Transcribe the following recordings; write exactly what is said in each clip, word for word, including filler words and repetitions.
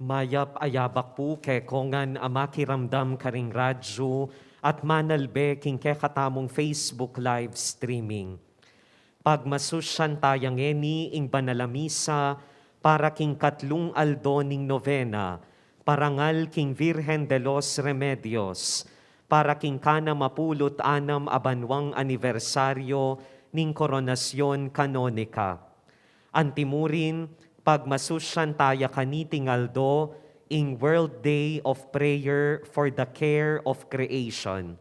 Mayap a yabak pu kekongan a makiramdam karing radyu at manalbe king kekatamung Facebook live streaming. Pagmasusyan taya ngeni ing banal a misa para king katlung aldo ning novena, parangal king Virgen de los Remedios, para king kanam a pulu't anam a banwang anibersaryo ning koronasyon kanonika. Antimurin, pagmasusyan taya kaniting aldo ing World Day of Prayer for the Care of Creation.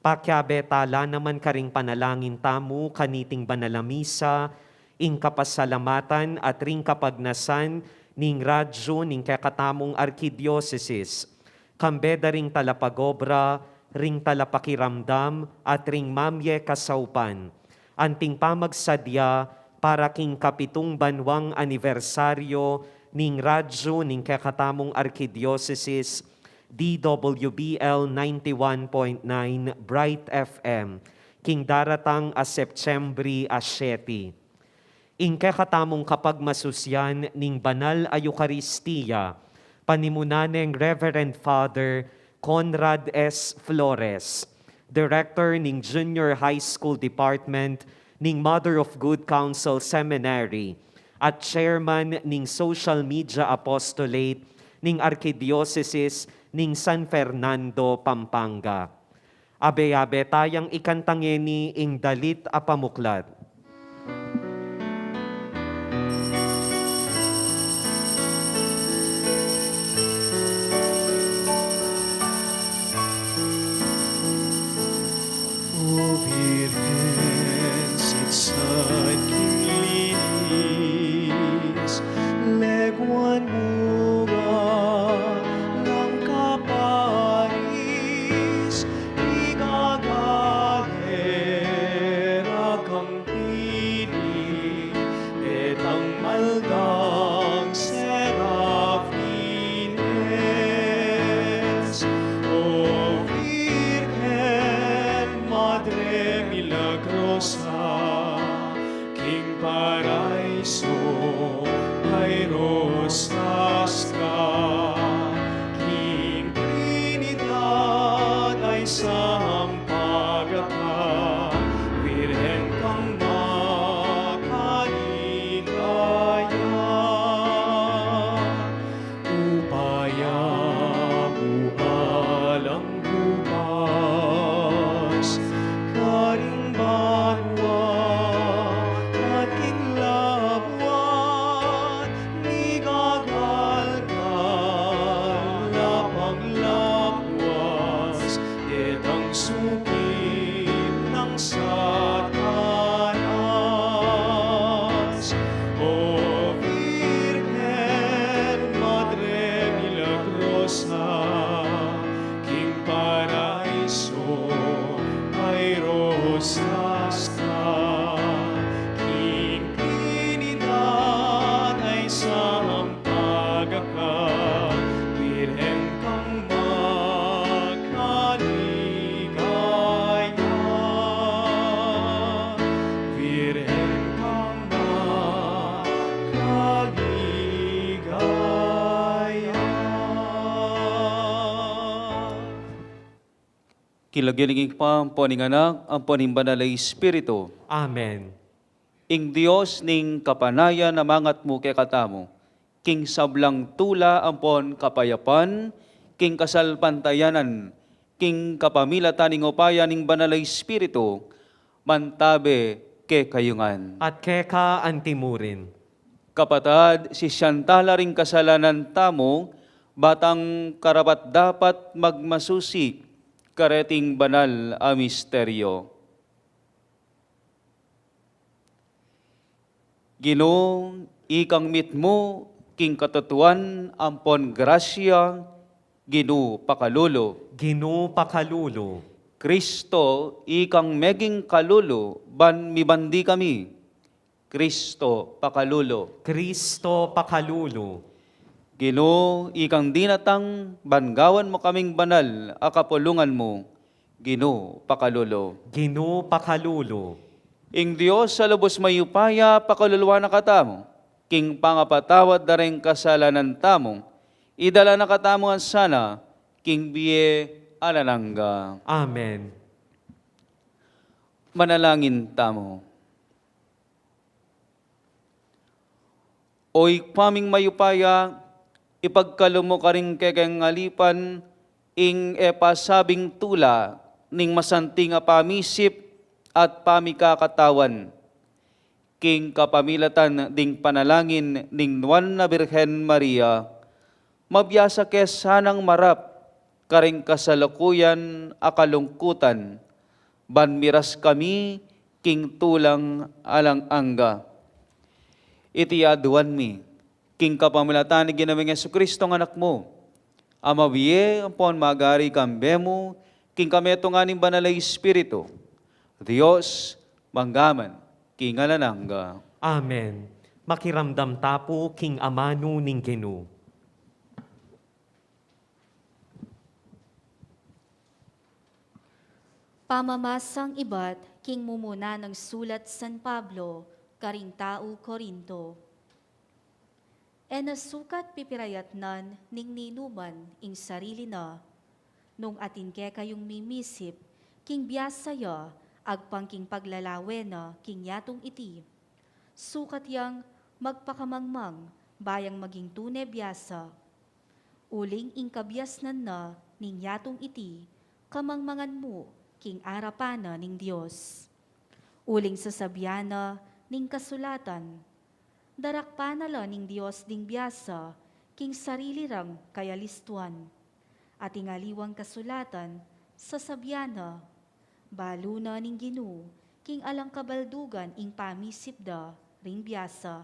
Pakiabe tala naman karing panalangin tamu kaniting banal a misa, ing kapasalamatan at ring kapagnasan ning radyu ning kekatamung arkidiosesis, kambe da ring talapagobra, ring talapakiramdam, at ring mamye kasaupan, anting pamagsadya para king kapitung banwang anibersaryo ning radyu ning kekatamung arkidiosesis, D W B L ninety-one point nine Bright F M, king daratang a Setyembre a siyete. Ing kekatamung kapagmasusyan ning banal a Eukaristia, panimunan neng Reverend Father Conrad S. Flores, Director ning Junior High School Department ning Mother of Good Counsel Seminary at Chairman ning Social Media Apostolate ning Arkidiosesis ning San Fernando, Pampanga. Abe-abe tayang ikanta ngeni ing dalit a pamuklat. O Virgen, sitsan king linis, leguan mu ga lang kaparis, igagalera kang pili, detang maldang serafines. O Virgen, Madre milagrosa, king paraiso ay rosas ka, king Trinidad ay sampaga ka, Virgen kang makaligaya. Upaya mu alang bukas karing banua at king labuan, migagalgal lapang labuas, detang suki nang Satanas. O Virgen, Madre milagrosa, king paraiso ay rosas ka, king Trinidad ay sampaga ka, Virgen kang makaligaya. Virgen kang makaligaya. King lagyu ning Ibpa, ampo ning Anak, ampo ning Banal a Espiritu. Amen. Ing Dios ning kapanayan a mangatmu kekatamu, king sablang tula ampon kapayapan, king kasalpantayanan, king kapamilatan ning upaya ning Banal a Espiritu, mantabe kekayu ngan. At keka antimurin. Kapatad, sisian tala ring kasalanan tamu, batang karapat-dapat magmasusi kareting banal a misteryo. Ginu, ikang mitmu king katutuan ampon grasya, Ginu pakalulu. Ginu pakalulu. Kristo, ikang meging kalulu, ban mibandi kami. Kristo pakalulu. Kristo pakalulu. Ginu, ikang dinatang ban gawan mu kaming banal a kapulungan mu. Ginu pakalulu. Ginu pakalulu. Ing Dios a lubus mayupaya pakaluluan na katamu, king pangapatawad da ring kasalanan tamu, Idala na katamu ngan sana king bie alang angga. Amen. Manalangin tamu. O Ibpa ming mayupaya, ipagkalub mu karing kekeng alipan ing e pasabing tula ning masanting a pamisip at pamikakatawan. King kapamilatan ding panalangin ning Nuan a Birhen Maria, mabiasa ke sanang marap karing kasalukuyan a kalungkutan, ban miras kami king tulang alang angga. Iti aduan mi king kapamilatan ning Ginu ming Jesucristo a Anak mu, a mabie ampon magari kambe mu, king kametungan ning Banal a Espiritu, Dios, mangga man king alang angga. Amen. Makiramdam ta pu king amanu ning Ginu. Pamamasang ibat king mumuna nang sulat San Pablo karing tau Corinto. E na sukat pipirayatnan ning ninuman ing sarili na. Nung atin kekayung mimisip king biasa ya agpang king paglalawe na king yatung iti, sukat yang magpakamangmang ba yang maging tune biasa. Uling ing kabiasnan na ning yatung iti, kamangmangan mu king arapan na ning Dios. Uling sasabian na ning kasulatan, darakpan na la ning Dios ding biasa king sarili rang kayalistuan. At ing aliwang kasulatan, sasabian na, balu na ning Ginu king alang kabaldugan ing pamisip da ring biasa.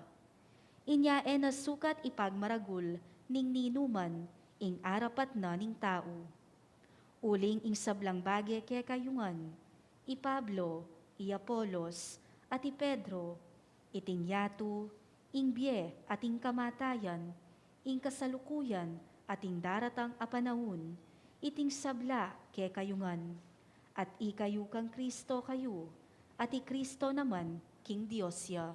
Inya e na sukat ipagmaragul ning ninuman ing arapat na ning tau. Uling ing sablang bage kekayu ngan, i Pablo, i Apolos, at i Pedro, iting yatu, ing bie at ing kamatayan, ing kasalukuyan at ing daratang a panaun, iting sabla kekayu ngan. At ikayu kang Kristo kayu, at i Kristo naman king Dios ya.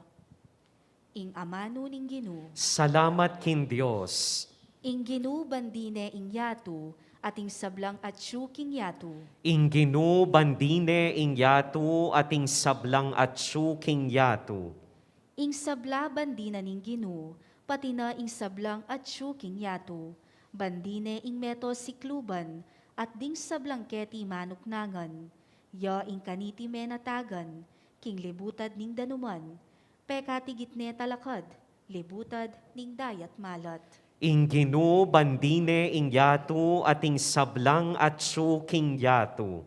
Ing amanu ning Ginu. Salamat king Dios. Ing Ginu bandi ne ing yatu, at ing sablang atsu king yatu. Ing Ginu bandi ne ing yatu, at ing sablang atsu king yatu. Ing sabla bandi na ning Ginu, pati na ing sablang atsu king yatu, bandi ne ing meto sikluban, at ding sablang keti manuknangan, ya ing kaniti menatagan, king libutad ning danuman, pekatigit ne talakad, libutad ning dayat malat. Ing Ginu bandi ne ing yatu, at ing sablang atsu king yatu.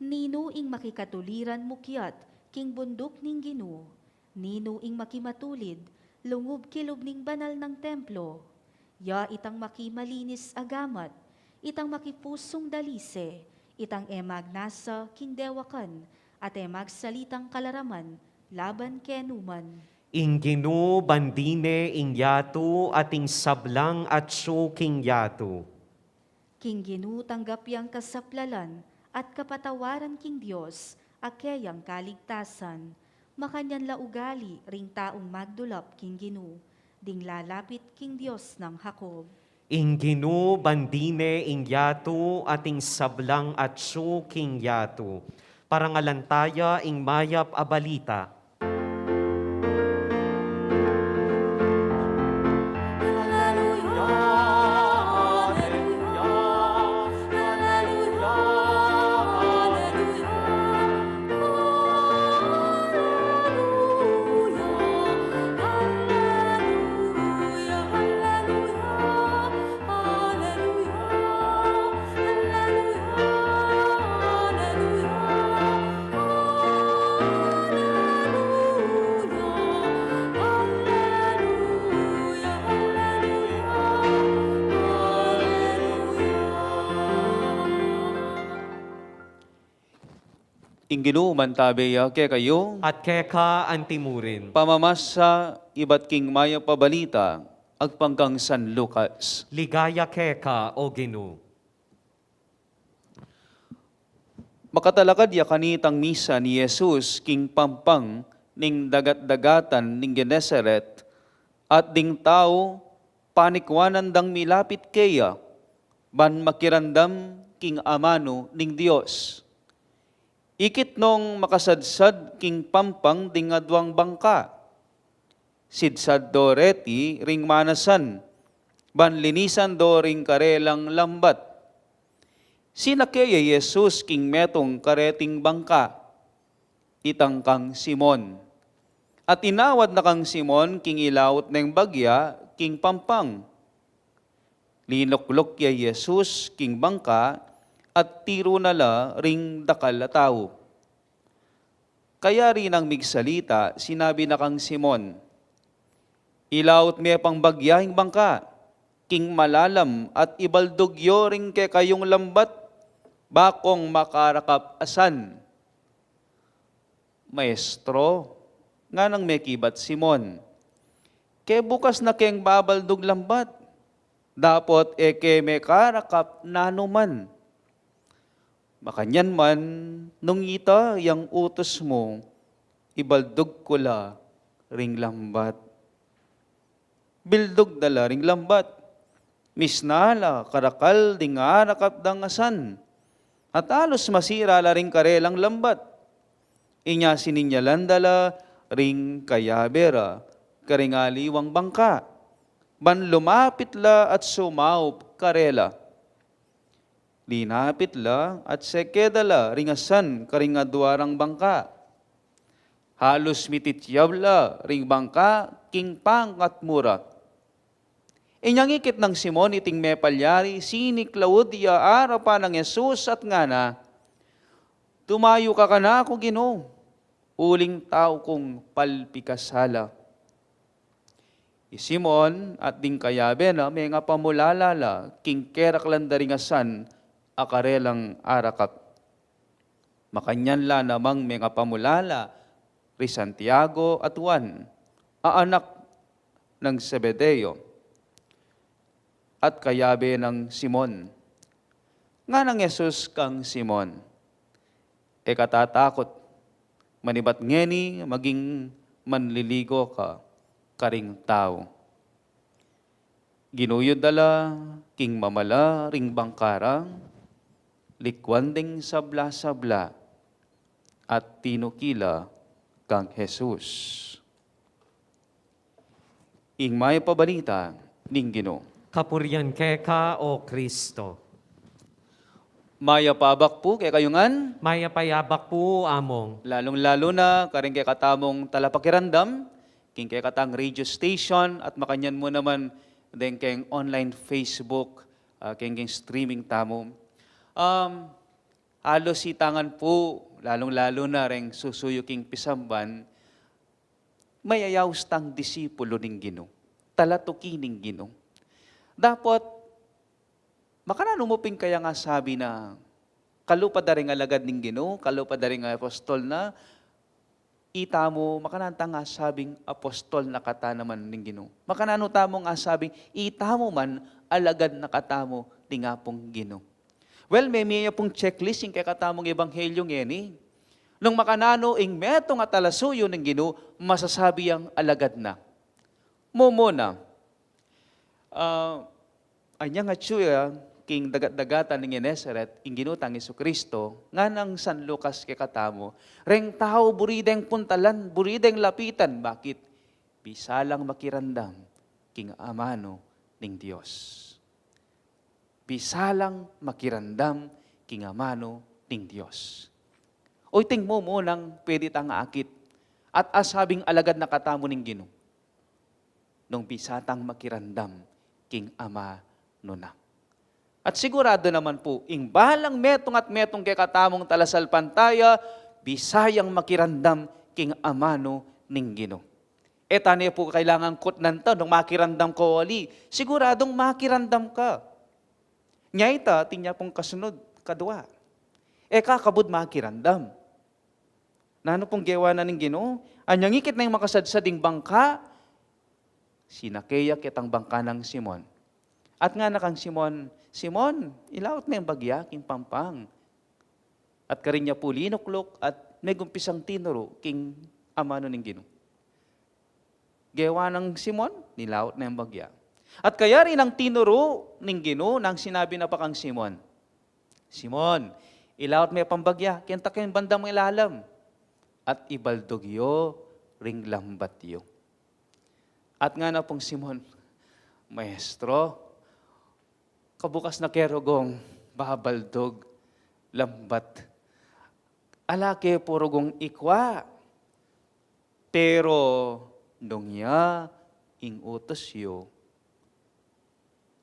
Ninu ing makikatuliran mukyat king bunduk ning Ginu? Ninu ing makimatulid lungub kilub ning banal nang templo? Ya itang makimalinis a gamat, itang makipusung dalise, itang e magnasa king dewakan, at e magsalitang kalaraman laban kenu man. Ing Ginu bandi ne ing yatu, at ing sablang atsu king yatu. King Ginu tanggap yang kasaplalan at kapatawaran king Dios a keyang kaligtasan. Makanyan la ugali ring taung magdulap king Ginu, ding lalapit king Dios nang Jacob. Ing Ginu bandi ne ing yatu, at ing sablang atsu king yatu. Parangalan taya ing mayap a balita. Ing Ginu mantabe ya kekayu. At keka anti mu rin. Pamamasa ibat king mayap a balita agpang kang San Lucas. Ligaya keka, O Ginu. Makatalakad ya kanitang misa ni Jesus king pampang ning dagat-dagatan ning Genesaret, at ding tau Panikwanan dang milapit keya, ban makiramdam king amanu ning Dios. Ikit nong makasadsad king pampang ding aduang bangka. Sidsad do reti ring manasan, ban linisan do ring karelang lambat. Sinake ya i Jesus king metung kareting bangka, itang kang Simon. At inawad na kang Simon king ilaut neng bagya king pampang. Linukluk ya i Jesus king bangka at tiru na la ring dakal a tau. Kayari nang migsalita, sinabi na kang Simon, "Ilaut me pang bagya ing bangka king malalam at ibaldug yo ring kekayung lambat, bakong makarakap asan." "Maestro," nganang mekibat Simon, "ke bukas na keng babaldug lambat, dapot e ke mekarakap nanuman. Makanyan man, nung ita yang utus mu, ibaldug ku la ring lambat." Bildug da la ring lambat. Misna la karakal ding arakap dang asan, at alus masira la ring karelang lambat. Inya sininyalan da la ring kayabe ra karing aliwang bangka, ban lumapit la at sumaup karela. Linapit la at seke da la ring asan karing adua rang bangka. Halus mitityab la ring bangka king pangatmu ra. Inyang ikit nang Simon iting mepalyari, siniklaud ya arapan nang Jesus at ngana, "Dumayu ka kanaku, Ginu, uling tau kung palpikasala." I Simon at ding kayabe na mengapamulala la king keraklan da ring asan a karelang arakap. Makanyan la namang mengapamulala ri Santiago at Juan, a anak nang Zebedeo, at kayabe nang Simon. Nganang Jesus kang Simon, "E ka tatakut, manibat ngeni maging manliligo ka karing tau." Ginuyud da la king mamala ring bangka ra, likuan ding sabla-sabla, at tinuki la kang Jesus. Ing mayap a balita ning Ginu. Kapurian keka, O Kristo. Mayap a abak pu kekayu ngan. Mayap a abak pu, Among. Lalung-lalu na karing kekatamung talapakiramdam king kekatang radio station at makanyan mu naman deng keng online Facebook, ah, keng, keng streaming tamu. Um, halos ita ngan pu, lalung-lalu na reng susuyu king pisamban, mayayaus tang disipulu ning Ginu, talatuki ning Ginu. Dapot, makananu mu pin kayang asabi na kalupa da ring alagad ning Ginu, kalupa da ring apostol na, itamu, makananu tang asabing apostol na kata naman ning Ginu? Makananu tamung asabing itamu man alagad na katamu ning Apung Ginu? Well, memie ya pung checklist ing kekatamung ebanghelyu ngeni. Nung makananu ing metung a talasuyu ning Ginu, masasabi yang alagad na. Mumuna, ah, anyang atyu ya king dagat-dagatan ning Genesaret ing Ginu tang Jesucristo, nganang San Lucas kekatamu, reng tau buri deng puntalan, buri deng lapitan. Bakit? Bisa lang makiramdam king amanu ning Dios. Bisa lang makiramdam king amanu ning Dios. O, iting mumunang pwede tang akit at asabing alagad na katamu ning Ginu, nung bisa tang makiramdam king amanu na. At sigurado naman pu, ing balang metung at metung kekatamung talasalpantaya, bisa yang makiramdam king amanu ning Ginu. E ta ne pu kailangan kutnan ta nung makiramdam ka o ali. Siguradung makiramdam ka. Nya ita, atin ya pung kasunod, kadua. E ka kabud makiramdam. Nanu pung gewa na ning Ginu? Anyang ikit na ing makasadsad ing bangka, sinake ya ketang bangka nang Simon. At ngana kang Simon, "Simon, ilaut me ing bagya king pampang." At karin ya pu linukluk at megumpisang tinuru king amanu ning Ginu. Gewa nang Simon, nilaut na ing bagya. At kayari nang tinuru ning Ginu nang sinabi na pa kang Simon, "Simon, ilawat me pang bagya keng takeng bandang ilalam, at ibaldug yu ring lambat yu." At ngana pung Simon, "Maestro, kabukas na ke rugung babaldug lambat. Ala ke pu rugung ikwa. Pero nung ya ing utus yu,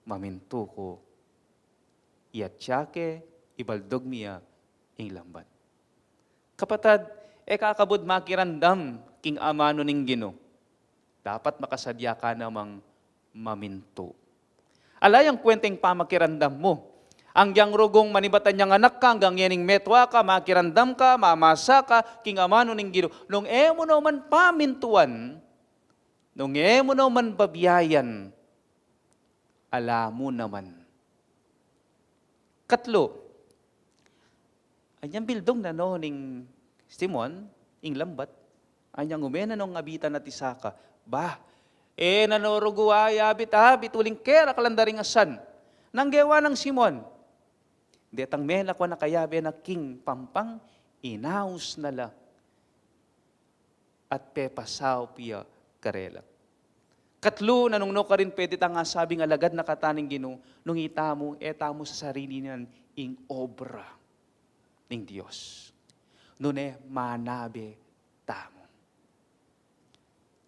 mamintu ku, iyatsya ke, ibaldug mi ya ing lambat." Kapatad, e ka kabud makiramdam king amanu ning Ginu. Dapat makasadya ka namang mamintu. Ala yang kwenteng pamakiramdam mu. Anggiyang rugung manibatan yang anak ka, anggang yening metua ka, makiramdam ka, mamasa ka king amanu ning Ginu. Nung e mu naman pamintuan, nung e mu naman babiayan, ala mu naman. Katlu, anyang bildung na no ning Simon ing lambat, anyang ume na nong abitan at isaka. Bah, e na no rugu ayabit-abit uling keraklan da ring asan. Nang gewa nang Simon, detang melakwan a kayabe na king pampang, inaus na la at pepasaup ya karela. Katlu, nanung no karin pwede tang asabing alagad na kata ning Ginu, nung itamu, e tamu sasarilinan ing obra ning Dios, nune manabe tamu.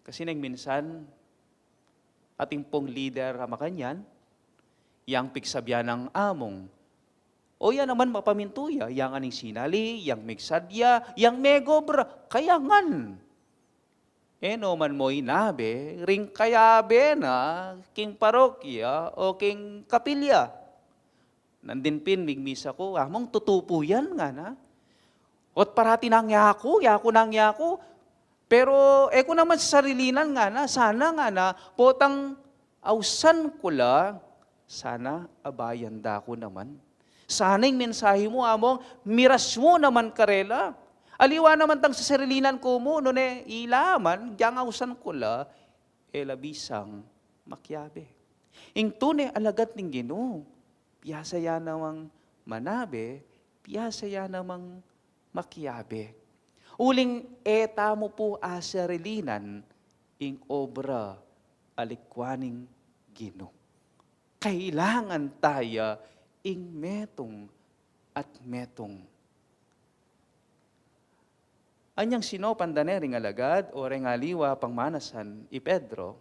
Kasi neng minsan, atin pung lider a makanyan, yang pigsabyan nang amung, o ya naman mapamintu ya, yang aning sinali, yang migsadya, yang megobra, kaya ngan. E no man mu inabe ring kayabe na king parokya o king kapilya. Nandin pin migmisa ku, "Among tutu pu yan," ngana. "Ot parati nang yaku, yaku nang yaku. Pero e ku naman sasarilinan," ngana. "Sana," ngana, "potang ausan ku la, sana abayan da ku naman. Sana ing mensahe mu, Among, miras mu naman karela. Aliwa naman tang sasarilinan ku mu, nune ila man, dyang ausan ku la, e la bisang makiabe." Ing tune alagad ning Ginu, piasa ya namang manabe, piasa ya namang makiabe. Uling e tamu pu asarilinan ing obra a likwa ning Ginu. Kailangan taya ing metung at metung. Anyang sinopan da ne ring alagad, o reng aliwa pang manasan i Pedro,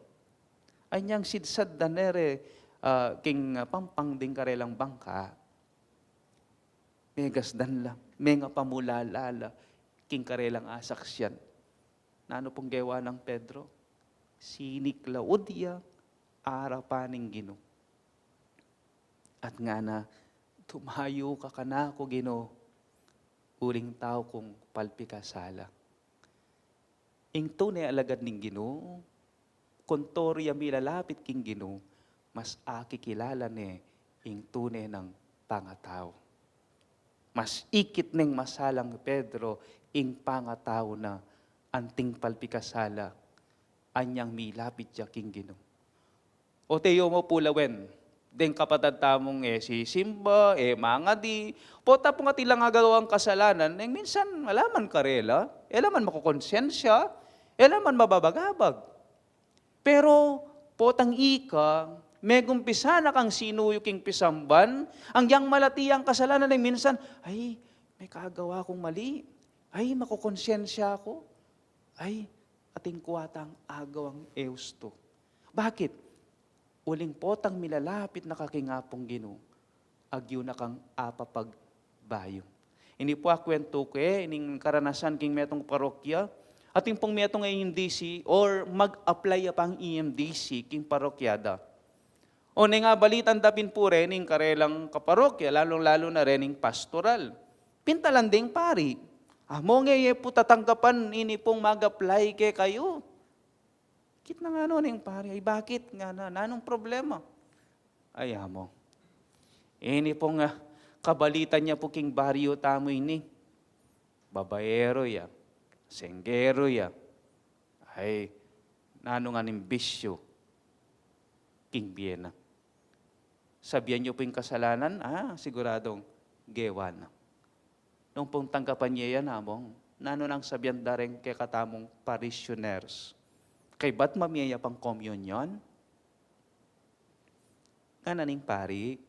anyang sidsad da ne re, ah, king pampang ding karelang bangka, megasdan la, mengapamulala la king karelang asaksian. Nanu pung gewa nang Pedro? Siniklaud ya arapan ning Ginu. At ngana, "Dumayu ka kanaku, Ginu, uling tau kung palpikasala." Ing tune alagad ning Ginu, kontoryu a milalapit king Ginu, mas akikilala ne ing tune nang pangatau. Mas ikit neng masalang Pedro ing pangatau na anting palpikasala, anyang milapit ya king Ginu. O teyu mu pu lawen, deng kapatad tamung e sisimba, e mangadi, pota pung atin lang agawang kasalanan, neng minsan ala man karela, e la man makukonsensya, e la man mababagabag. Pero potang ika, megumpisa na kang sinuyu king pisamban, anggiyang malati yang kasalanan, neng minsan, "Ay, mekagawa kung mali. Ay, makukonsensya ku. Ay, atin ku atang agawang e ustu." Bakit? Uling potang milalapit na ka king Apung Ginu, agyu na kang apapagbayu. Ini pu a kwentu ke, ining karanasan king metung parokya, atin pung metung E M D C or mag-apply ya pang E M D C king parokya da. O neng abalitan da pin pu rening karelang kaparokya, lalung-lalu na rening pastoral. Pintalan deng pari, "Among, e ye pu tatanggapan ini pung mag-apply kekayu." Kit na ngana neng pari, "Ay, bakit?" ngana, "Nanung problema?" "Ay, Among, ini pung, ah, kabalitan ya pu king baryu tamu ini, babaeru ya, senggeru ya. Ay, nanu ngan ing bisyu. king bie na. Sabian yu pu ing kasalanan, ah, siguradung gewa na. Nung pung tanggapan ye ya, among, nanu nang sabian da reng kekatamung parishioners? Kaybat mamie ya pang komunyon? Ngana ning pari,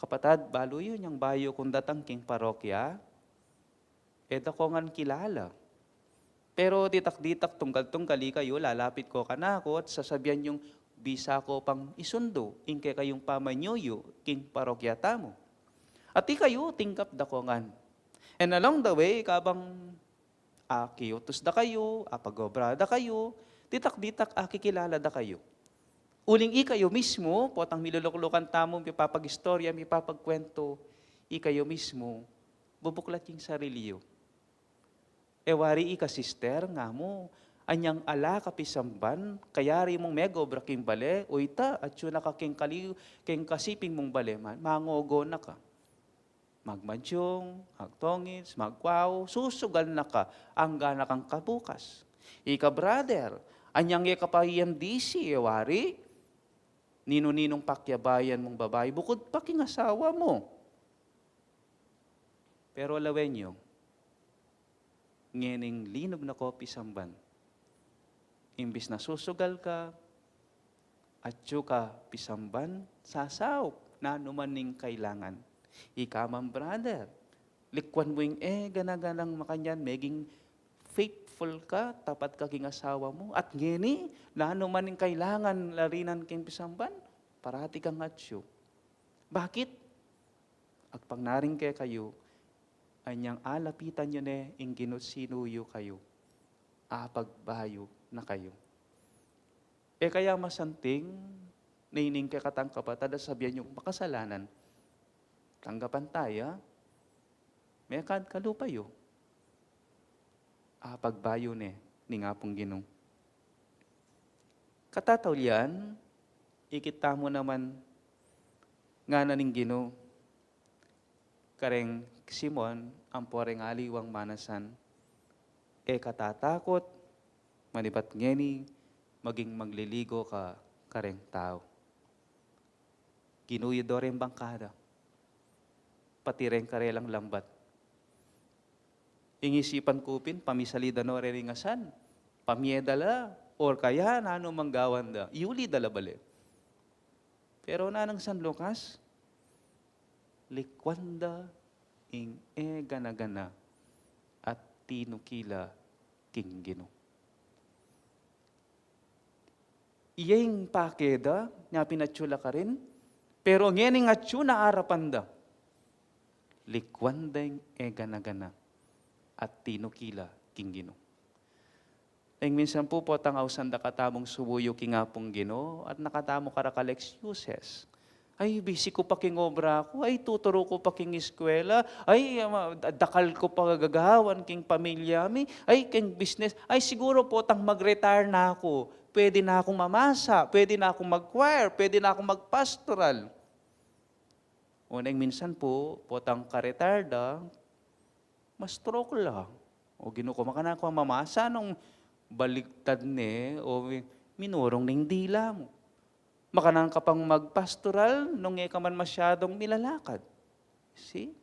kapatad, balu yu, inyang bayu kung datang king parokya, e da ko ngan kilala. Pero ditak-ditak, tunggal-tunggal ikayu lalapit ko kanaku at sasabian yung bisa ko pang isundu ing kekayung pamanyuyu king parokya tamu. At ikayu, tinggap da ko ngan. And along the way, kabang akiutus da kayu, apag-obra da kayu, ditak-ditak akikilala da kayu. Uling ikayu mismu, potang miluluklukan tamu, mipapag-istorya, mipapagkuwentu, ikayu mismu, bubuklat king sarili yu. E wari ika, sister, nga mu, anyang ala ka pisamban, kayari mung megobra king bale, o ita, atyu na ka king kali-, king kasiping mung bale man, mangogo na ka. Magmadyung, magtongits, magkwau, susugal na ka, angga na kang kabukas. Ika, brother, anyang e ka pa E M D C, e wari, ninu-ninung pakyabayan mung babai, bukud pa king asawa mu. Pero lawen yu, ngening linug na ko pisamban. Imbis na susugal ka, atyu ka pisamban, sasaup, nanu man ing kailangan. Ika man, brother, likwan mu ing e gana-ganang makanyan, meging faithful ka, tapat ka king asawa mu, at ngeni, nanu man ing kailangan larinan king pisamban, parati kang atyu. Bakit? Agpang naring kekayu, anyang alapitan yu ne ing Ginu, sinuyu kayu, apagbayu na kayu. E kaya masanting, nining kekatang kapatad, a sabian yung makasalanan, tanggapan taya, mekad kalupa yu, apagbayu ne ning Apung Ginu. Katataulian, ikit tamu naman ngana ning Ginu kareng Simon, ampo reng aliwang manasan, e ka tatakut, manibat ngeni, maging magliligo ka kareng tau. Ginu, yu do reng bangkada, pati reng karelang lambat. Ing isipan ku pin, pamisali da no reng asan, pamie da la, or kaya nanu mang gawan da, iuli da la bale. Pero nanang San Lucas, likwan da ing e gana-gana at tinukila king Ginu. Iya ing pake da, nya pin atyu la karin, pero ngening atyu na arapan da, likwan da ing e gana-gana at tinukila king Ginu. Ing minsan pu, potang ausan da katamung sumuyu king Apung Ginu, at nakatamu karakal excuses. Ay, busy ku pa king obra ku, ay, tuturu ku pa king eskwela, ay, ama, dakal ku pa gagawan king pamilya mi, ay, king business, ay, siguro potang mag-retire na ku, pwede na kung mamasa, pwede na kung mag-choir, pwede na kung mag-pastoral. O neng minsan pu, potang ka-retire da, ma-stroke la. O Ginu ku, makananu ka mamasa nung baligtad ne, o minurung ne ing dila mu. Makananu ka pang magpastoral nung e ka man masyadung milalakad. See?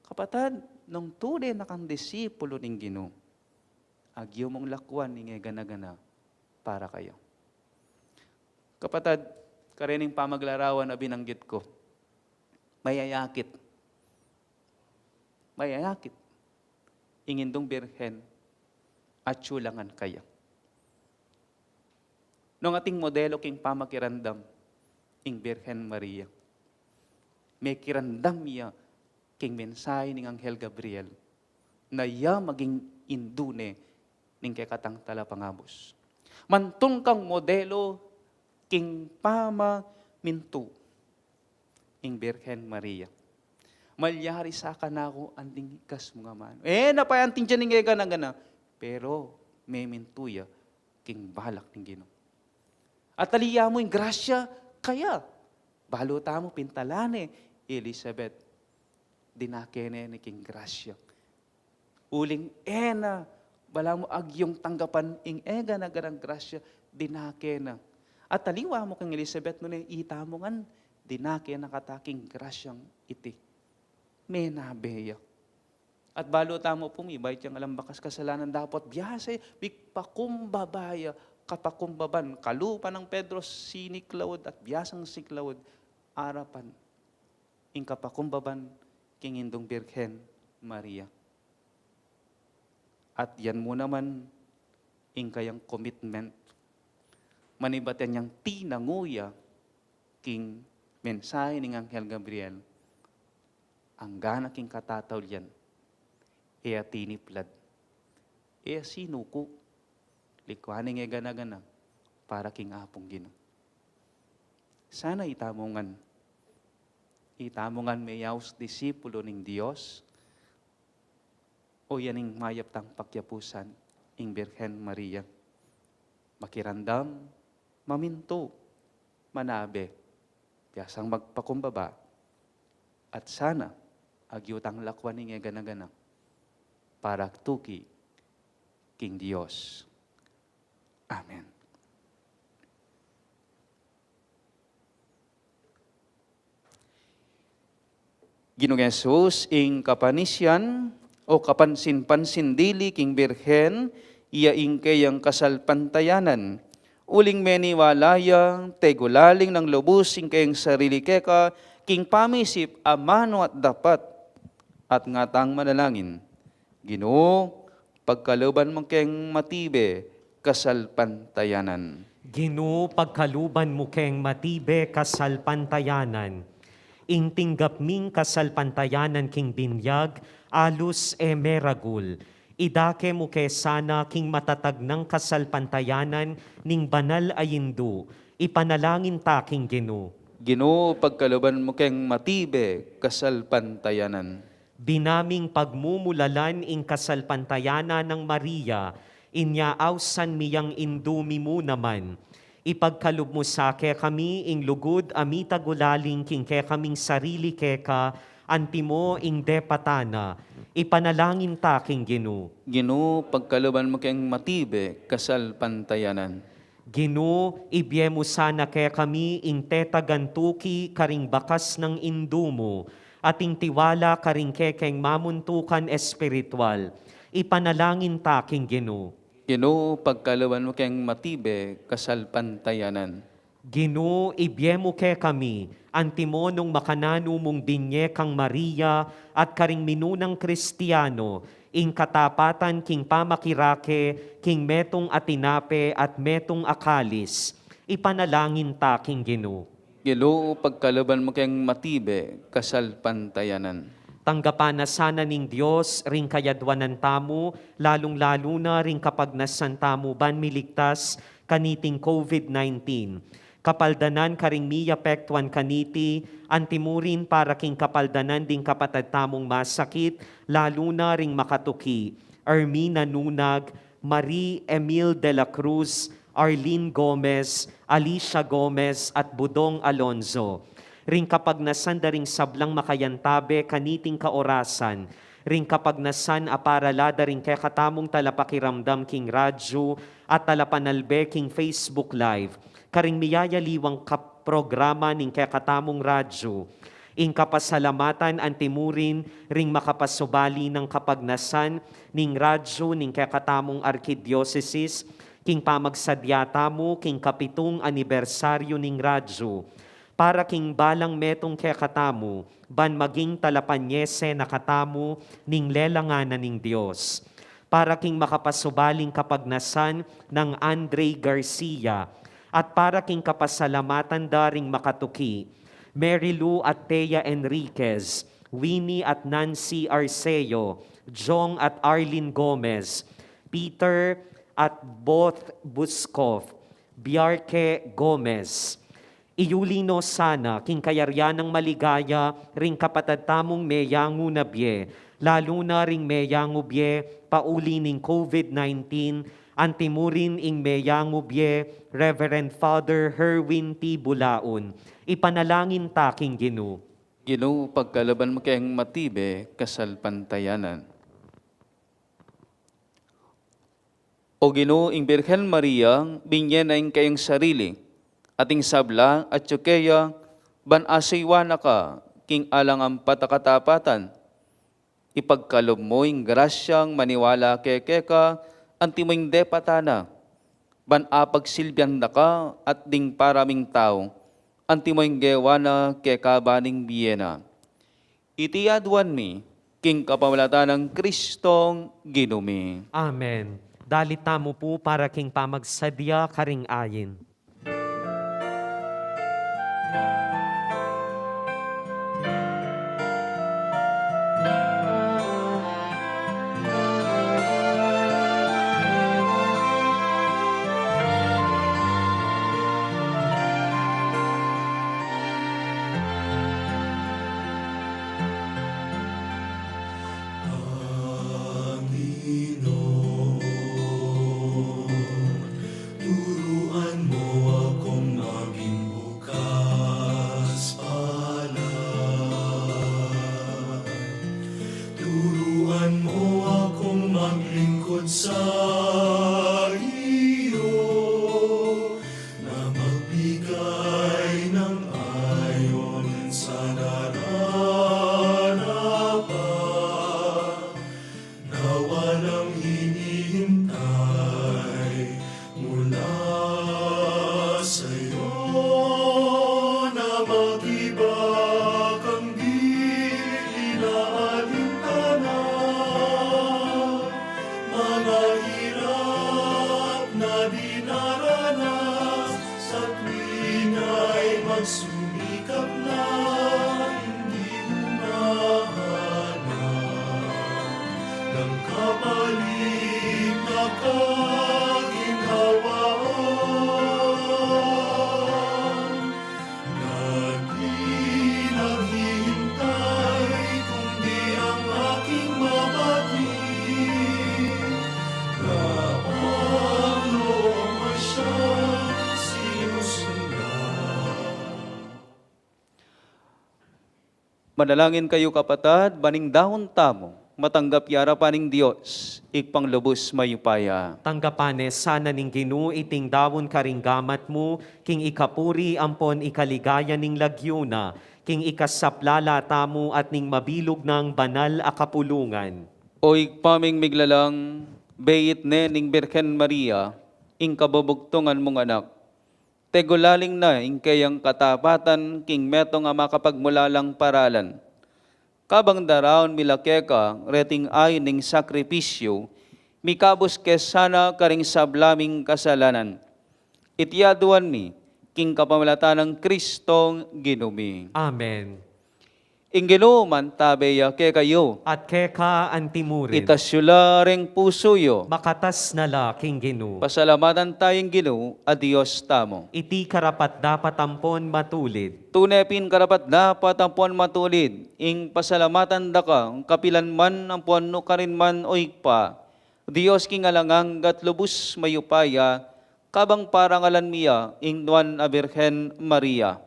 Kapatad, nung tune na kang disipulo ning Ginu, agyu mung lakwan ing e gana-gana para kaya. Kapatad, karening pamaglarawan a binanggit ku, mayayakit. Mayayakit. Ing Indung Birhen, atyu la ngan kaya. Nung ating modelo king pamakiramdam, ing Birhen Maria, mekiramdam ya king mensahe ning Anghel Gabriel, na ya maging indu ne ning kekatang talapangabus. Mantun kang modelo king pamamintu ing Birhen Maria. Malyari sa kanaku anting ikas mung amanu. E na pa anting dinan ing e gana-gana. Pero memintu ya king balak ning Ginu. At ali ya mu ing grasya kaya. Balu tamu, pintalan ne i Elizabeth, dinake ne ning grasya. Uling e na, balamu agyung tanggapan ing e gana-ganang grasya, dinake na. At aliwa mu keng Elizabeth, nune ita mu ngan, dinake na kata king grasyang iti. Menabe ya. At balu tamu pung ibat yang alang bakas kasalanan dapot biasa, bigpakumbaba ya, kapakumbaban, kalupa nang Pedro siniklaud at biasang siklaud, arapan, ing kapakumbaban king Indung Birhen Maria. At yan mu naman ing kayang commitment. Manibat yang tinangu ya king mensahe ning Anghel Gabriel, anggana king katataulian, e ya tiniplad, e ya sinuku, likuan ing e gana-gana para king Apung Ginu. Sana ita mu ngan, ita mu ngan meyaus disipulo ning Dios, o yan ing mayap tang pakyapusan, ing Birhen Maria. Makiramdam, mamintu, manabe, biasang magpakumbaba, at sana agyu tang lakuan ing e gana-gana para tuki king Dios. Amen. Ginung Jesus, ing kapanisian o kapansin-pansin dili king Birhen, iya ing keyang kasalpantayanan. Uling meniwala ya, tegulaling nang lubus ing keyang sarili keka, king pamisip a manu at dapat, at ngatang manalangin. Ginu, pagkaluban mu keng matibe kasalpantayanan. Ginu, pagkaluban mu keng matibe kasalpantayanan. Ing tinggap ming kasalpantayanan king binyag, alus e meragul. Idake mu ke sana king matatag nang kasalpantayanan ning banal a Indu. Ipanalangin ta king Ginu. Ginu, pagkaluban mu keng matibe kasalpantayanan. Binaming pagmumulalan ing kasalpantayanan nang Maria, inya ausan mi yang Indu mi mu naman. Ipagkalub mu sa kekami ing lugud a mitagulaling king kekaming sarili keka, antimo ing depatan na. Ipanalangin ta king Ginu. Ginu, pagkaluban mu keng matibe kasalpantayanan. Ginu, ibie mu sana kekami ing tetagan tuki karing bakas nang Indu mu, at ing tiwala karing kekeng mamuntukan espiritual. Ipanalangin ta king Ginu. Ginu, pagkaluban mu keng matibe kasalpantayanan. Ginu, ibie mu kekami, antimo nung makananu mung binie kang Maria at karing minunang Kristiano, ing katapatan king pamakirake king metung a tinape at metung a kalis. Ipanalangin ta king Ginu. Ginu, pagkaluban mu keng matibe kasalpantayanan. Tanggapan na sana ning Dios ring kayadwanan tamu, lalung-lalu na ring kapagnasan tamu ban miligtas kaniting COVID nineteen. Kapaldanan karing miyapektuan kaniti, antimurin para king kapaldanan ding kapatad tamung masakit, lalu na ring makatuki, Ermina Nunag, Marie Emil de la Cruz, Arlene Gomez, Alicia Gomez, at Budong Alonzo. Ring kapagnasan da ring sablang makayantabe kaniting kaorasan, ring kapagnasan a para la da ring kekatamung talapakiramdam king radyu at talapanalbe king Facebook Live, karing miyayaliwang kap-, programa ning kekatamung radyu. Ing kapasalamatan antimurin ring makapasubali nang kapagnasan ning radyu ning kekatamung arkidiosesis, king pamagsadya tamu king kapitung anibersaryu ning radyu. Para king balang metung kekatamu, ban maging talapanyese na katamu ning lelangan na ning Dios. Para king makapasubaling kapagnasan nang Andre Garcia, at para king kapasalamatan da ring makatuki, Mary Lou at Thea Enriquez, Winnie at Nancy Arceo, Jong at Arlene Gomez, Peter at Both Buskov, Biarque Gomez. Iyuli no sana king kayarian nang maligaya ring kapatad tamung meyangu na bie, lalu na ring meyangu bie pauli ning COVID nineteen, antimurin ing meyangu bie Reverend Father Herwin T. Bulaon. Ipanalangin ta king Ginu. Ginu, pagkaluban mu keng matibe kasalpantayanan. O Ginu, ing Birhen Maria, binie na ing keyang sarili, At ing sabla atyu keya, ban asuyuan na ka king alang ampat a katapatan, ipagkalub mu ing grasyang maniwala ke keka, antimo ing depatan na, ban apagsilbian da ka at ding para ming tau, antimo ing gewa na keka ban ing bie na. Iti aduan mi, king kapamilatan nang Kristong Ginu mi. Amen. Dalit tamu pu para king pamagsadya karing ayin. Panginoon, turuan mo akong maging bukas palad. Turuan mo akong maglingkod sa iyo, na magbigay ng ayon sa nararapat, na walang hinihintay mula sa'yo, na mag-iba kang di inaalintana, mga hirap na dinaranas, sa tuwing ay magsumikap na, hindi humahanap ng kapalit na kaginhawaan, na di naghihintay kundi ang aking mabuti, na ang loob mo siyang sinusundan. Manalangin kayu, kapatad, ban ing daun tamu matanggap ya arapan ning Dios, Ibpang lubus mayupaya. Tanggapan ne sana ning Ginu iting daun karing gamat mu, king ikapuri ampon ikaligaya ning lagyu na, king ikasaplala tamu at ning mabilug nang banal a kapulungan. O Ibpa ming miglalang, beit ne ning Birhen Maria ing kabubugtungan mung anak. Tegulaling na ing keyang katapatan king metung a makapagmulalang paralan. Kabang daraun mi la keka reting ain ning sakripisyu, mikabus ke sana karing sabla ming kasalanan. Iti aduan mi king kapamilatan nang Kristong Ginu mi. Amen. Ing Ginu mantabe ya kekayu. At keka antimurin. Itas yu la ring pusu yu. Makatas na la king Ginu. Pasalamatan taya ing Ginu a Dios tamu. Iti karapat-dapat ampon matulid. Tune pin karapat-dapat ampon matulid ing pasalamatan da ka kapilan man ampon nukarin man, O Ibpa, Dios king alang angga at lubus mayupaya, kabang parangalan mi ya ing Nuan a Birhen Maria.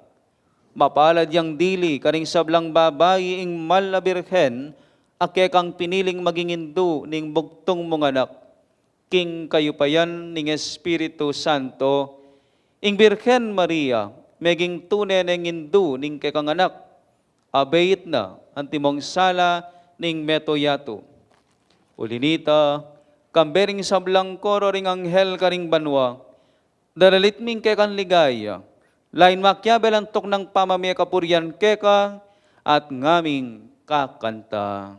Mapalad yang dili karing sablang babai ing mal a Birhen a kekang piniling maging indu ning bugtung mung anak, king kayupayan ning Espiritu Santo. Ing Birhen Maria meging tune neng indu ning kekang anak, abeit na antimong sala ning meto yatu. Uli nita, kambe ring sablang koro ring anghel karing banua, daralit mi ing kekang ligaya, lain makiabe la antok nang pamamie kapurian keka, at ngaming kakanta.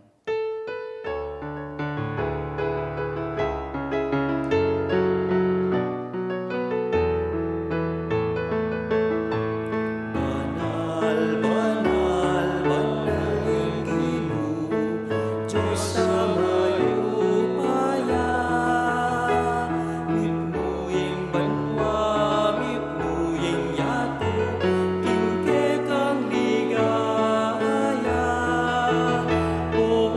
Banal, banal, banal ing Ginu, Dios a mayupaya. Mipnu ing banua, mipnu ing yatu, king kekang ligaya. O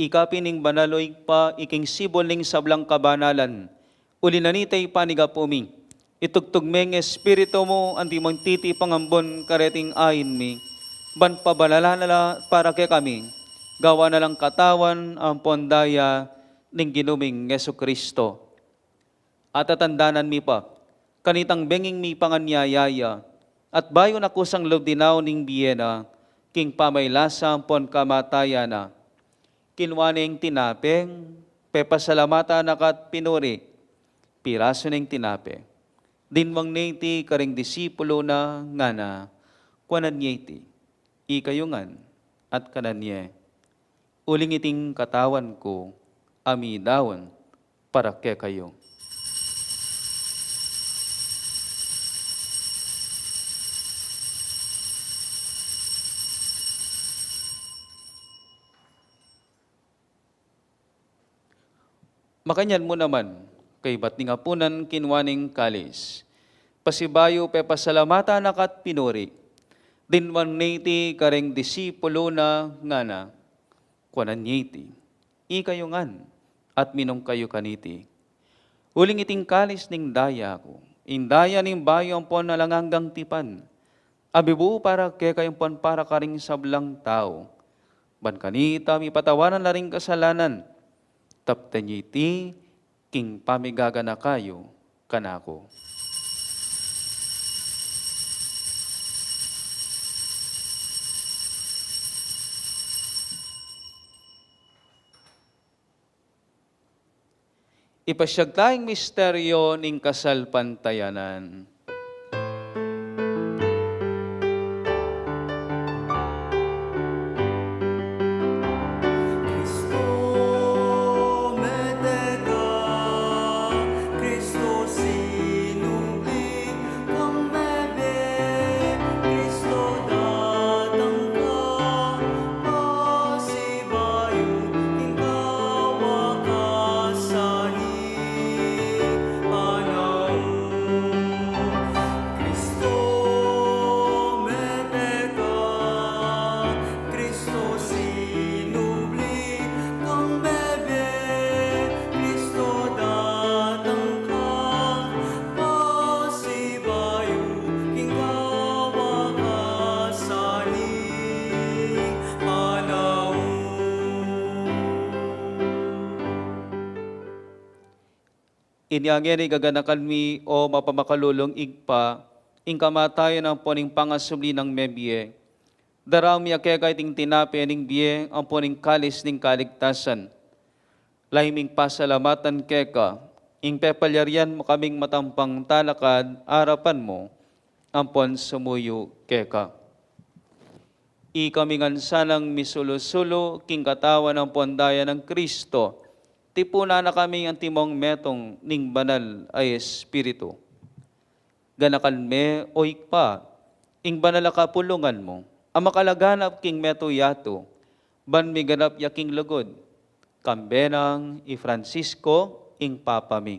Ika pin ing banal, o Ibpa, iking sibul ning sablang kabanalan. Uli na nita, Ibpa, ning Apu mi, itugtug me ing Espiritu mu antimong titi pangambun kareting ain mi, ban pabanalan na la para kekami, gawan na lang katawan ampon daya ning Ginu ming Jesucristo. Atatandanan mi pa kanitang benging mipanganyaya ya, at bayu na kusang lub dinaun ing bie na, king pamaylasa ampon kamatayan na, kinua ne ing tinape, pepasalamatan na ka at pinuri, pirasu ne ing tinape, dinwang ne iti karing disipulu na, ngana: Kuanan ye iti, ikayu ngan, at kanan ye, uling iting katawan ku, a midaun para kekayu. Makanyan mu naman, kaybat ning apunan, kinua ne ing kalis, pasibayu pepasalamatan na ka at pinuri, dinwang ne iti karing disipulu na, ngana: Kuanan ye iti, ikayu ngan, at minum kayu kaniti, uling iting kalis ning daya ku, ing daya ning bayu ampon alang anggang tipan, a mibu para kekayu ampon para karing sablang tau, ban kanita mipatawaran la ring kasalanan. Taptan ye iti king pamigaganaka yu kanaku. Ipasyag taya ing misteryo ning kasalpantayanan. Kristo, mete ka, Kristo, sinubli kang mebie, Kristo, datang ka, pasibayu king kawakasan ning panaun. Kristo, mete ka, Kristo, sinubli kang mebie, Kristo, datang ka, pasibayu king kawakasan ning panaun. Inya ngeni, gaganakan mi, o mapamakalulung Ibpa, ing kamatayan ampon ing pangasubli nang mebie. Daraun mi keka iting tinape ning bie ampon ing kalis ning kaligtasan. Lalu ming pasalamatan keka ing pepalyarian mu kaming matampang talakad arapan mu ampon sumuyu keka. Ikami ngan sanang misulu-sulu king katawan ampon daya nang Kristo, tipunan na kami antimong metung ning Banal a Espiritu. Ganakan me, o Ibpa, ing banal a kapulungan mu, a makalaganap king metung yatu, ban miganap ya king lugud, kambe nang i Francisco, ing Papa mi,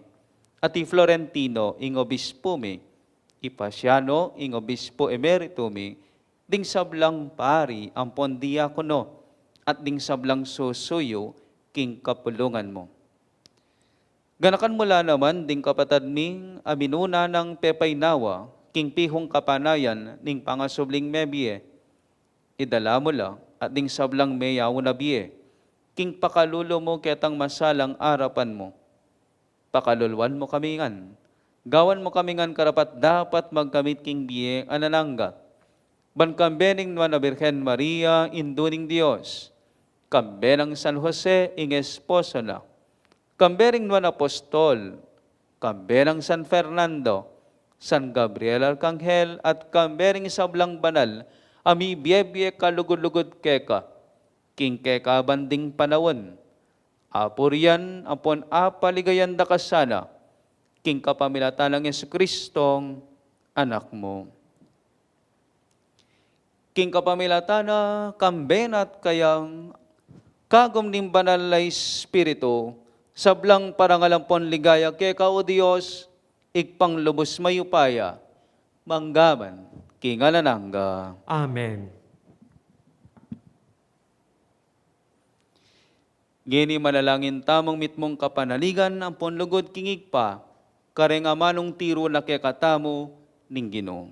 at i Florentino, ing Obispo mi, i Paciano, ing Obispo Emerito mi, ding sablang pari ampon diakono, at ding sablang susuyu king kapulungan mu. Ganakan mu la naman ding kapatad ming a minuna nang pepaynawa king pihung kapanayan ning pangasubling mebie. Idala mu la at ding sablang meyaun a bie king pakalulu mu ketang masalang arapan mu. Pakaluluan mu kami ngan, gawan mu kami ngan karapat-dapat magkamit king bie alang angga, ban kambe ning Nuan a Birhen Maria, Indu ning Dios, kambe nang San Jose, ing esposo na, kambe ring Nuan a Apostol, kambe nang San Fernando, San Gabriel Arkanghel, at kambe ring sablang banal a mibie-bie kalugud-lugud keka king kekaban ding panaun. Apurian ampon apaligayan da ka sana king kapamilatan nang Jesucristong Anak mu. King kapamilatan na, kambe na at kaya, kagum ning Banal a Espiritu, sablang parangal ampon ligaya keka, o Dios, Ibpang lubus mayupaya, mangga man king alang angga. Amen. Ngeni manalangin tamung mitmung kapanaligan ampon lugud king Ibpa, kareng amanung tiru na kekatamu ning Ginu.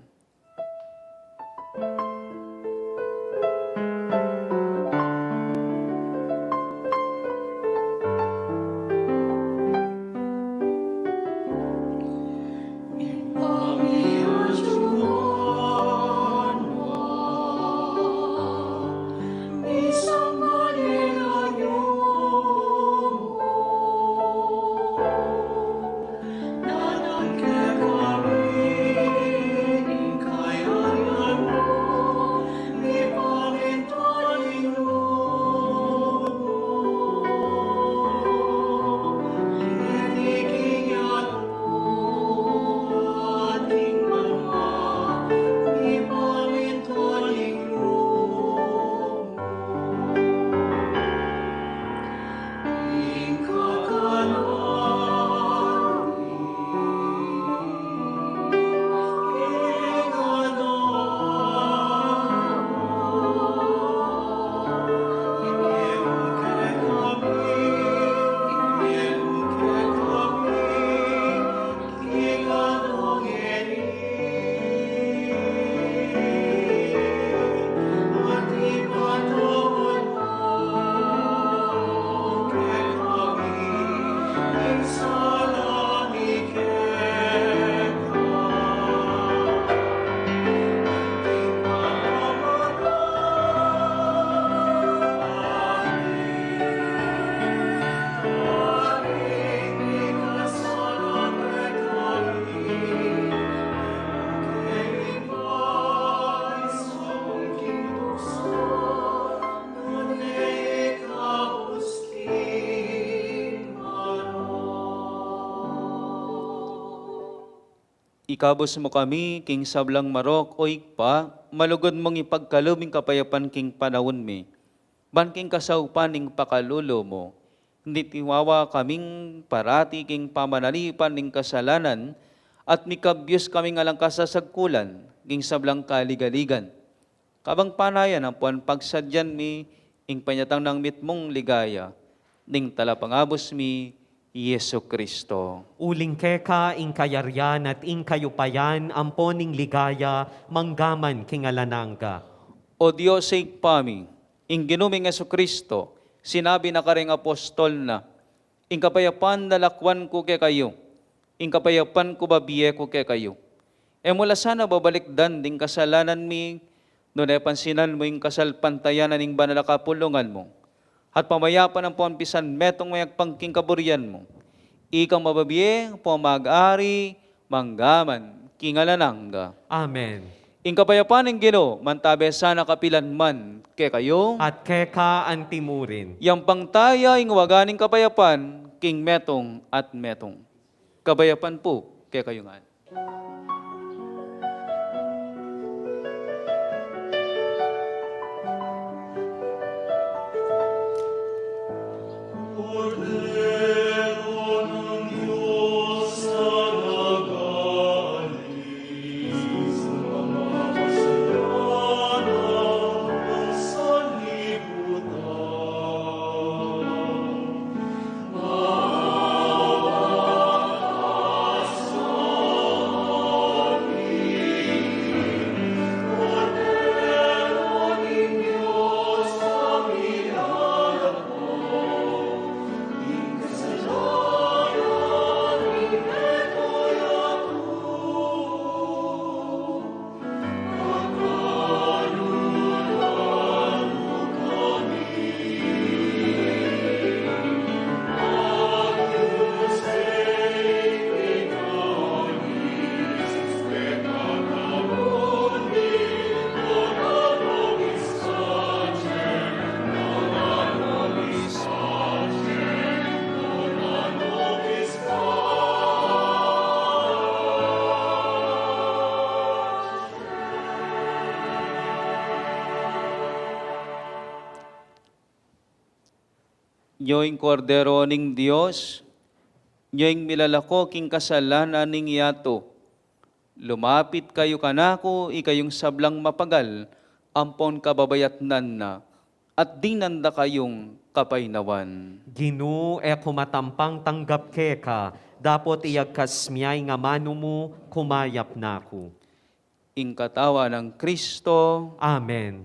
Ikabus mu kami king sablang marok, O Ibpa, malugud mung ipagkalub ing kapayapan king panaun mi, ban king kasaupan ning pakalulu mu, nitiwawa kaming parati king pamanalipan ning kasalanan, at mikabyus kaming alang kasasagkulan king sablang kaligaligan. Kabang panayan ampon pagsadyan mi ing panyatang nang mitmung ligaya ning Talapangabus mi, Jesu Kristo. Uling keka ing kayarian at ing kayupayan ampon ing ligaya manggaman king alang angga. O Dios, Ibpa mi, ing Ginu ming Jesu Kristo, sinabi na kareng apostol na, "Ing kapayapan lakwan ku kekayu, ing kapayapan ku babie ku kekayu." E mu la sana babalikdan ding kasalanan mi, nune pansinan mu ing kasalpantayanan ning banal a kapulungan mu, at pamayapan ampon pisan metung mayagpang king kaburian mu. Ikang mababie ampon mag-ari manggaman king alang angga. Amen. Ing kapayapan ning Ginu mantabe sana kapilan man kekayu. At keka anti mu rin. Yampang taya ing waga ning kapayapan king metung at metung. Kapayapan pu kekayu ngan. Nyo ing Kordero ning Dios, nyo ing milalako king kasalanan ning yatu. Lumapit kayu kanaku, ikayung sablang mapagal ampon kababayatnan na, at dinan da kayung kapaynawan. Ginu, e ku matampang tanggap keka, dapot iyagkas mi ya ing amanu mu, kumayap na ku. Ing katawan nang Kristo. Amen.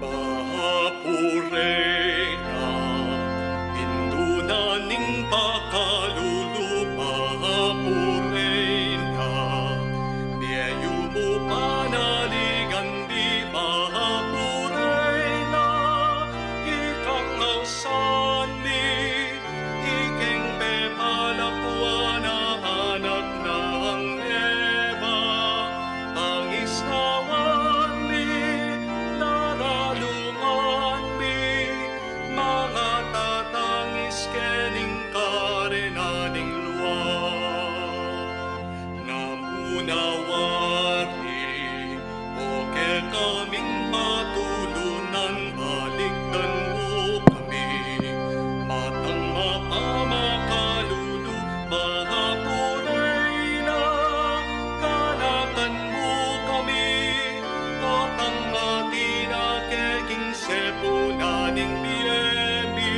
Bahapure na, indu na ning pakalulu, bahapure na, bie yu mu panaligan di, bahapure na, ikang ausan mi, ikeng pepalakwan a anak nang Eva, pangisnawan mi, naraluman mi, mangatatangis kening karena ning lua. Namunawari, o kekaming patulunan, balikdan mu kami, matang mapamakalulu, bahapure na, ganakan mu kami, o tang atin a keking sepunan ning bie mi.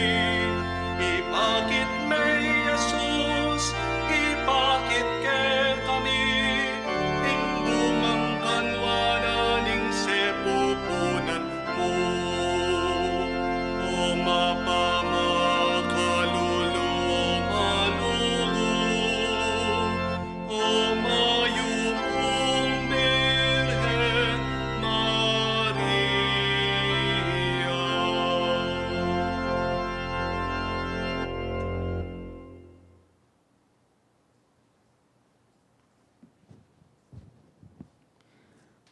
Ipakit me i Jesus, ipakit kekami, ing bungang kanwanan ning sepupunan mu. O mapamakalulu, o malulu, o mayupung Birhen Maria.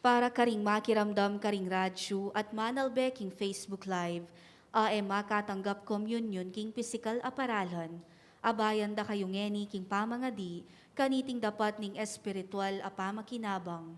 Para karing makiramdam karing radyu at manalbe king Facebook Live, a e makatanggap komunyon king pisikal a paralan, abayan da kayu ngeni king pamangadi kaniting dapat ning espiritual a pamakinabang.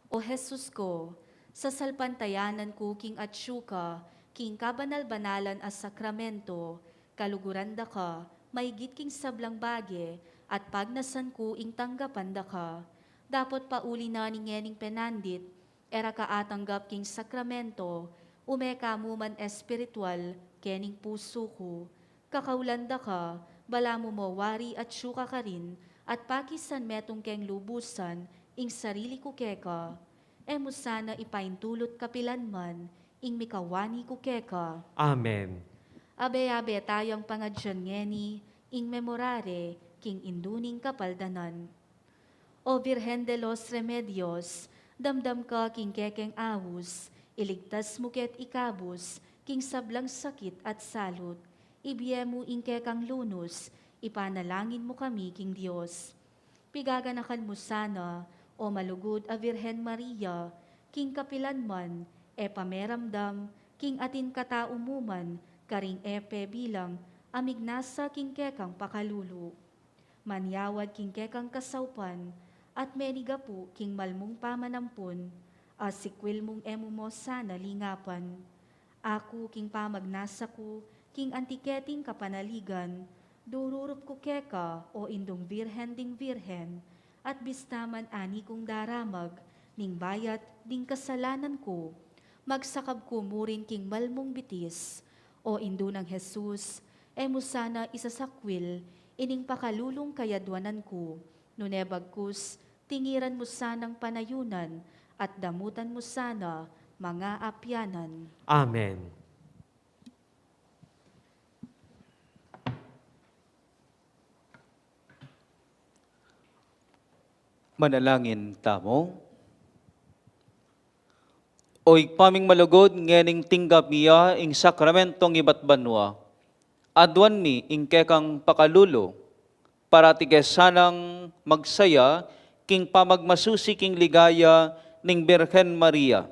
O Jesus ko, sasalpantayanan ku king atyu ka king kabanal-banalan a sakramento, kaluguran da ka maigit king sablang bage, at pagnasan ku ing tanggapan da ka. Dapot pauli na ning ngening penandit, e ra ka atanggap king sakramento, ume ka mu man espiritual kening pusu ku. Kakaulan da ka, balamu mo wari atyu ka karin, at pakisan metung keng lubusan ing sarili ku keka. E mu sana ipaintulut kapilan man ing mikawani ku keka. Amen. Abe-abe tayang pangadyan ngeni ing Memorare king Indu ning Kapaldanan. O Virgen de los Remedios, damdam ka king kekeng aus, iligtas mu ke at ikabus king sablang sakit at salut, ibie mu ing kekang lunus, ipanalangin mu kami king Dios. Pigaganakan mu sana, o malugud a Virgen Maria, king kapilan man e pameramdam king atin katau mu man karing e pe bilang a mignasa king kekang pakalulu. Manyawad king kekang kasaupan, at menigapu king malmung pamanampun, asikwil mung e mu mo sana lingapan. Aku king pamagnasa ku king anti keting kapanaligan, dururup ku keka, o Indung Virgen ding Virgen, at bista man ani kung daramag ning bayat ding kasalanan ku, magsakab ku murin king malmung bitis, o Indu nang Jesus, e mu sana isasakwil ining pakalulung kayadwanan ku, nune bagkus tingiran mu sanang panayunan at damutan mu sana mangaapianan. Amen. Manalangin tamu. O Ibpa ming malugud, ngening tinggap mi ya ing sakramentong ibat banua, aduan mi ing kekang pakalulu, parati ke sanang magsaya king pamagmasusi king ligaya ning Birhen Maria.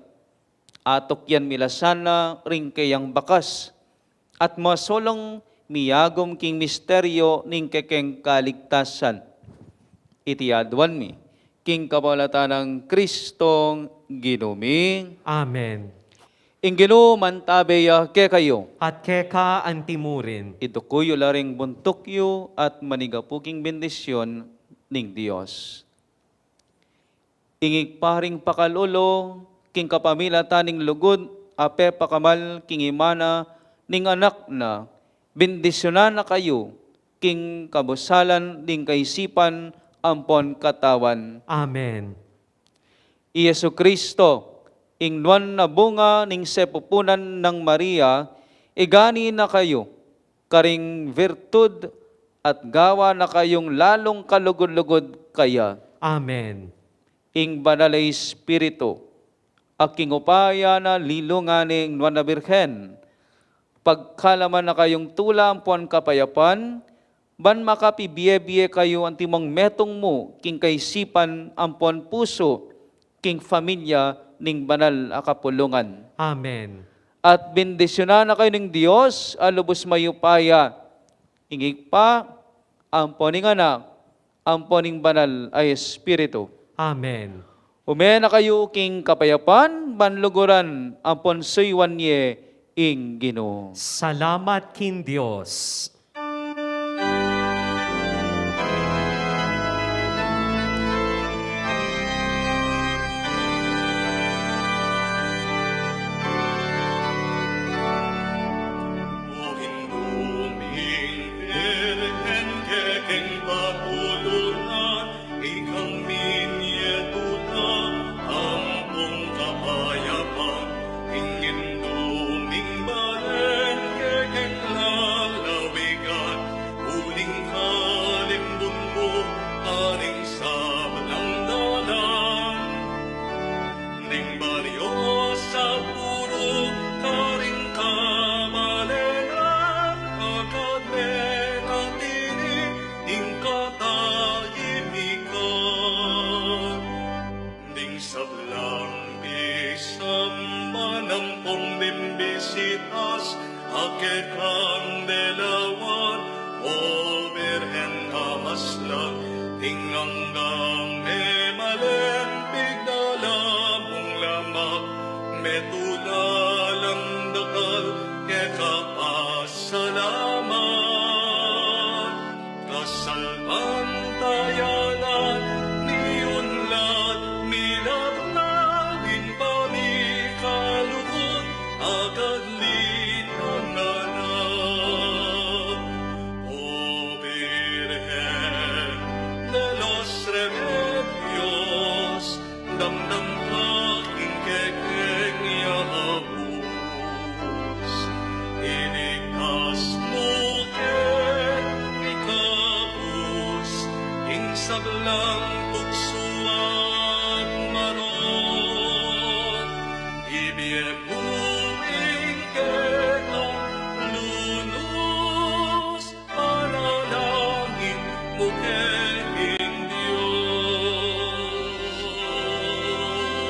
Atukyan mi la sana ring keyang bakas, at masolung miyagum king misteryo ning kekeng kaligtasan. Iti aduan mi king kapamilatan nang Kristong Ginu mi. Amen. Ing Ginu mantabe ya kekayu. At keka antimurin. Iduku yu la ring buntuk yu at manigapu king bendisyun ning Dios. Ing Ibpa ring pakalulu, king kapamilatan ning lugud a pepakamal king imana ning Anak na, bendisyunan na kayu king kabusalan ning kaisipan ampon katawan. Amen. I Jesu Cristo, ing nuan a bunga ning sepupunan nang Maria, igani na kayu karing virtud at gawa na kayung lalung kalugud-lugud kaya. Amen. Ing Banal a Espiritu, a king upaya na lilungan ning nuan a Birhen, pagkalaman na kayung tula ampon kapayapan, ban makapibie-bie kayu antimong metung mu king kaisipan ampon pusu, king familia ning banal a kapulungan. Amen. At bendisyunan na kayu ning Dios a lubus mayupaya, ing Ibpa, ampon ing Anak, ampon ing Banal a Espiritu. Amen. Ume na kayu king kapayapan, ban luguran ampon suyuan ye ing Ginu. Salamat king Dios. Ing Birhen kekeng patulunan, ikang minye tuta ampong kapayapan, ing Indu ming balen kekeng lalawigan, uling kalimbun mu karing sablang dalan. Ning baryo sa puru karing kabalenan, agad me katini ing katahimikan. Ding sablang bisamban ampong bimbisitas, a kekang delawan, O Birhen a maslag, ing anggang memalen, pigdala mung lamak, metu